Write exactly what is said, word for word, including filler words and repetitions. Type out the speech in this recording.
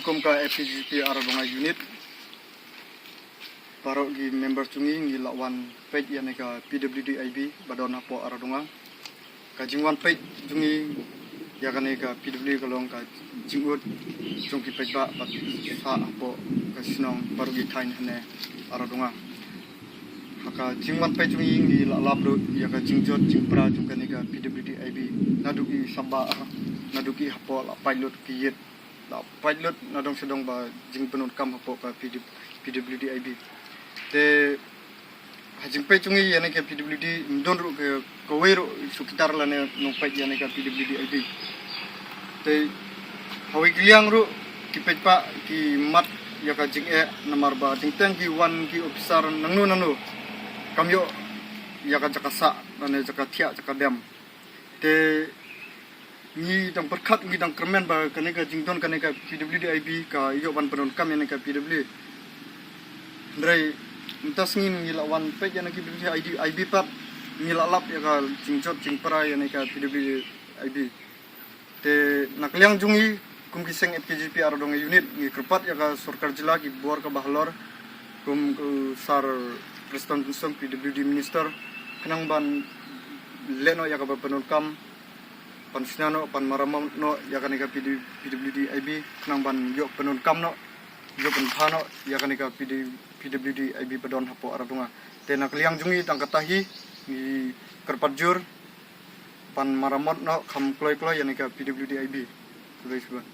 Kum ka F K J G P Aradonga unit, baroh ki member jong ngi ngi la wan peit ïa kane ka P W D I B ba don hapoh Aradonga. Ka jingwan peit jong ngi ïa kane ka P W D ka long ka jingud jong ki paidbah bad sah hapoh ka shnong baroh ki thaiñ hangne Aradonga. Ha ka jingwan peit jong ngi ngi la lap ruh ïa ka jingjot jingpra jong kane ka P W D I B. Naduh ki samla, naduh ki hapoh la pait lut ki ïit, la pait lut na dong sha dong ba jingpyndonkam hapoh ka P W D I B. Te ha jingpeit jong ngi ïa kane ka P W D ym don ruh ka, kawei ruh chowkidar lane nongpeit ïa kane ka P W D I B. Te hawei ki liang ruh ki paidbah ki mad ïa ka jingeh namar ba jingteng ki wan ki ophisar nangno nangno kam ïoh ïa ka jaka sah lane jaka thiah jaka dem. Te ngi dang pyrkhat, ngi dang kyrmen ba kane ka jingdon kane ka P W D I B ka ïoh ban pyndonkam ïa kane ka P W D. Hynrei mynta sngi ngi la wan peit ïa kane ka P W D I B pat, ngi la lap ïa ka jingjot jingpra ïa kane ka P W D I B. Te na ka liang jong ngi kum ki seng F K J P Aradonga unit ngi kyrpad ïa ka sorkar jylla, ki bor kaba halor, kum u Sir Prestone Tynsong, P W D minister, khnang ban leh noh ïa kaba pyndonkam, ban shna noh, ban maramot noh ïa kane ka P W D I B, khnang ban ïoh pyndonkam noh, ïoh pynpha noh ïa kane ka P W D I B ba don hapoh Aradonga. Te na ka liang jong ngi tang kata hi, ngi kyrpad jur ban maramot noh kham kloi kloi ïa kane ka P W D I B. Khublei shibun.